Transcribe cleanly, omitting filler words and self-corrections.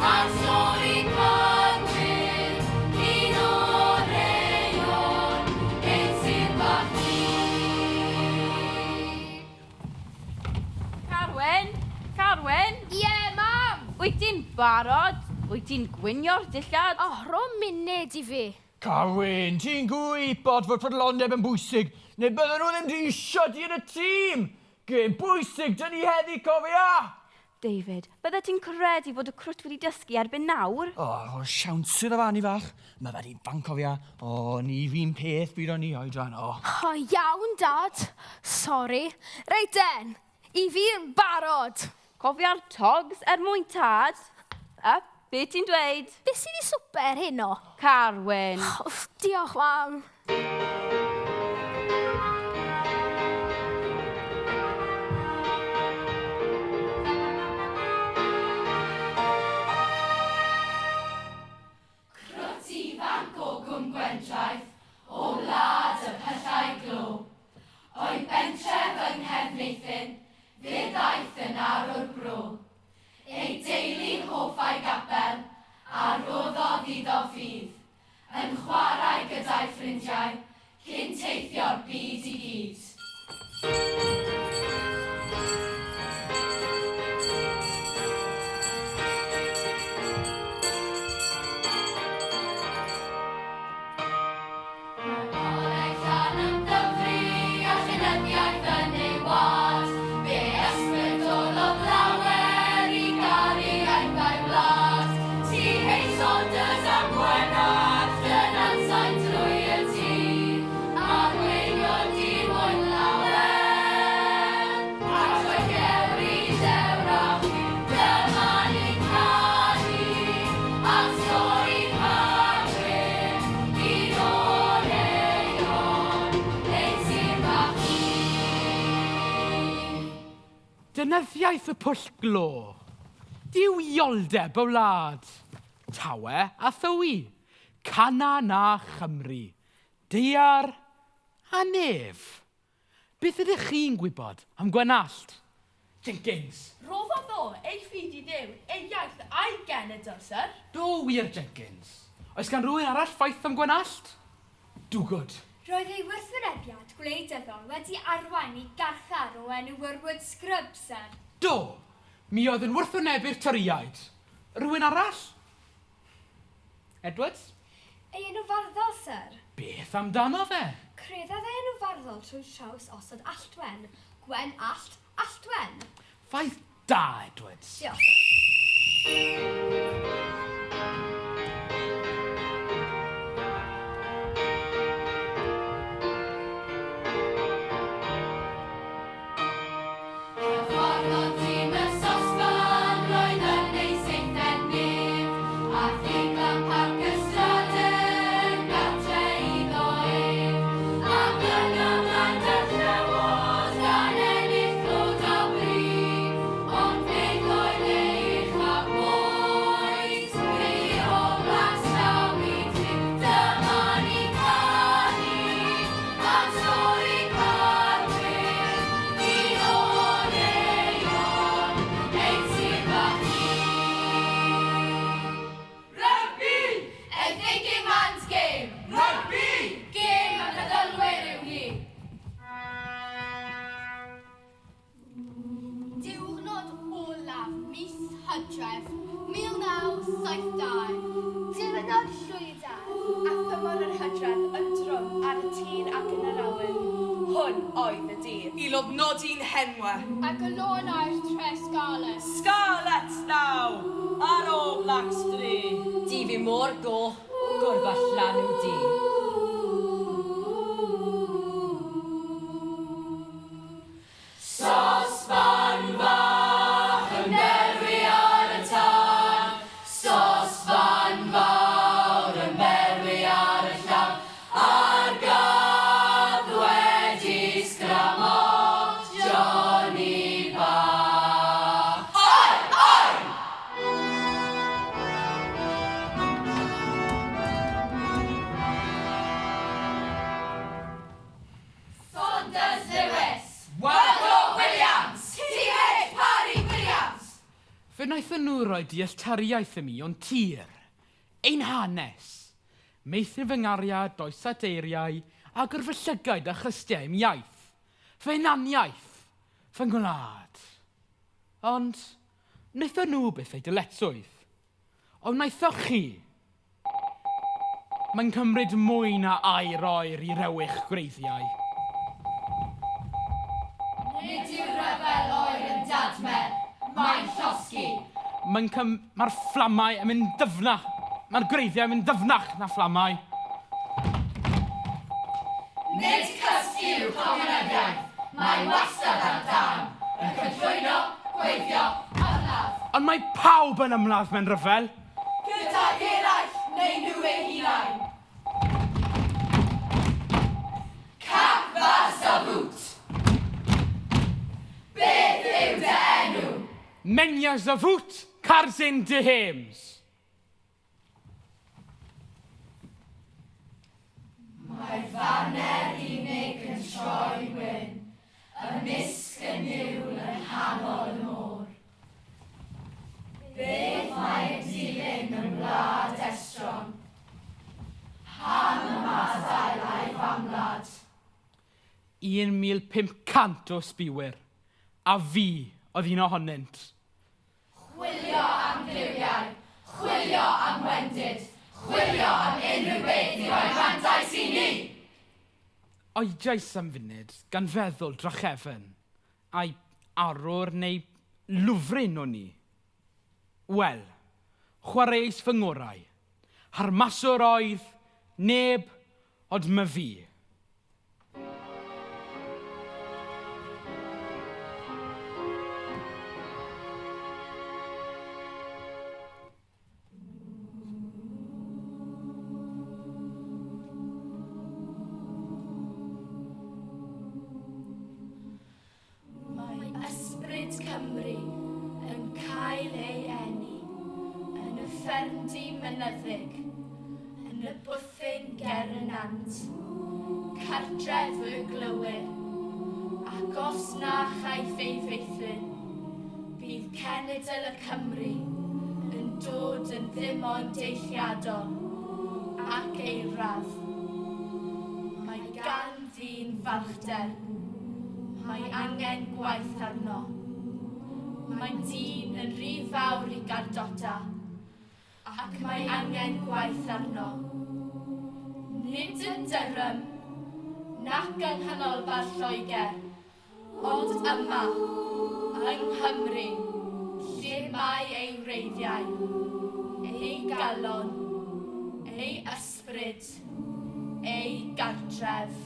Am stori Carwyn, un o'r eion, ein sir fach ni. Carwyn! Carwyn! Ie, mam! Wyt ti'n barod? Wyt ti'n gwynio'r dillad? O, rho munud i fi. Carwyn, ti'n gwybod fod prydlondeb yn bwysig, neu bydden nhw ddim di isio di yn y tîm! Gêm bwysig dyn ni heddi, cofia! David, bydde ti'n credu fod y crwt wedi dysgu erbyn nawr? O, oh, siawns iddo fa, ni fach. Mae fe'n ifanc, cofia. O, ni fi'n peth byd o'n i oedran, o. O, iawn, Dad. Sori. Reit den, i fi yn barod. Cofia'r togs er mwyn tad. A, be ti'n dweud? Be sydd i swper heno? Carwyn. Oh, diolch, mam. Crwt ifanc o Gwm Gwendraeth, o wlad y pyllau glo. O'i bentref yng Nghefneithin, fe ddaeth yn arwr bro. Ei deulu'n hoffai gapel, a roddodd iddo ffydd. Yn chwarae gyda'i ffrindiau, cyn teithio'r byd i gyd. Mae coleg Llanymddyfri a llenyddiaeth yn ei wlad. Fe ysbrydolodd lawer i garu iaith a'i wlad. Ti hei Saunders a Gwenallt, dyna'n sain drwy y tir. Arweiniodd di moyn lawer, a troi gewri dewrach wir. Dyma ni'n canu am stori Carwyn, un o'r eion, ein sir fach ni. Dynyddiaeth y pwll glo. Duwioldeb y wlad. Tawe a Thywi. Canan a Chymru. Daear a nef. Beth ydych chi'n gwybod am Gwenallt? Jenkins. Rhoddodd o ei ffydd i Dduw, ei iaith a'i genedl, syr. Do wir, Jenkins. Oes gan rywun arall ffaith am Gwenallt? Dugood. Roedd ei wrthwynebiad gwleidyddol wedi arwain i garchar o enw Wormwood Scrub, syr. Do! Mi oedd yn wrthwynebu'r Torïaid. Rhywun arall? Edwards? Ei enw farddol, syr. Beth amdano fe? Creddodd ei enw farddol trwy traws osod Alltwen. Gwen Allt, Alltwen. Ffaith da, Edwards. Diolch, syr. Hyfforddodd tîm y sosban, roedd yn ei seithfed nef, a thiglan Parc y Stradyn, gartre iddo ef. Ac yna mlaen Llewod, gan ennill clod a bri, ond beth oedd ei uchafbwynt, bu All Blacks naw i dri. Dyma ni'n canu am stori Carwyn, un o'r eion, ein sir fach ni. Rygbi! A thinking man's game! Rygbi! Gêm y meddylwyr yw hi. Diwrnod olaf mis Hydref 1972. Diwrnod llwydan. A thymor yr hydref yn drwm ar y tir ac yn yr awyr. Hwn oedd y dydd. I lofnodi'n henwau. Ac y lôn a'r tre Scarlet. Scarlets naw! Ar All Blacks 3. Di fi mor goch, gwrdd â llanw di. Sosban fach yn berwi ar y tân, Sosban fawr yn berwi ar y llawn, A'r gadd wedi sgramo Johnny bach. Oi! Oi! nhw roi dealltwriaeth i mi o'n tir, ein hanes, meithrin fy nghariad does at eiriau, agor fy llygaid a chlystiau im iaith, fy hunaniaeth, fy ngwlad. Ond, wnaethon nhw byth eu dyletswydd. Ond wnaethoch chi? Mae'n cymryd mwy na aer oer i rewi'ch gwreiddiau. Nid yw rhyfel oer yn dadmer, mae'n llosgi. Mae'n cym... Mae'r fflamau yn mynd dyfnach. Mae'r gwreiddiau yn mynd ddyfnach na fflamau. Nid cysgu yw comiwnyddiaeth, mae wastad ar dân, yn cyflwyno, gweithio, ymladd. Ond mae pawb yn ymladd mewn rhyfel. Gydag eraill neu nhw eu hunain. Cap Savut. Beth yw dy enw? Menya Zavut Carzin de Hames. Mae'r faner unig yn troi wyn, ymysg y niwl yng nghanol y môr. Beth mae'n dilyn mewn wlad estron? Pam ymadael â'i famwlad? 1,500 o sbiwyr, a fi oedd un ohonynt. Chwilio am gliwiau, chwilio am wendid, chwilio am unrhyw beth i roi mantais i ni! Oediais am funud gan feddwl drachefn, a'i arwr neu lwfryn o'n i. Wel, chwaraeais fy ngorau. Harmaswr oedd, neb, ond my fi. Mae ysbryd Cymru yn cael ei eni yn y ffermdy mynyddig, yn y bwthyn ger y nant, cartref y glowyr, ac os na chaiff ei feithrin, bydd cenedl y Cymry yn dod yn ddim ond deilliadol ac eilradd. Mae gan ddyn falchder. Mae angen gwaith arno. Mae'n dyn yn rhy fawr i gardota, ac mae angen gwaith arno. Nid yn Durham, nac yng nghanolbarth Lloegr, ond yma, yng Nghymru, lle mae ei wreiddiau, ei galon, ei ysbryd, ei gartref.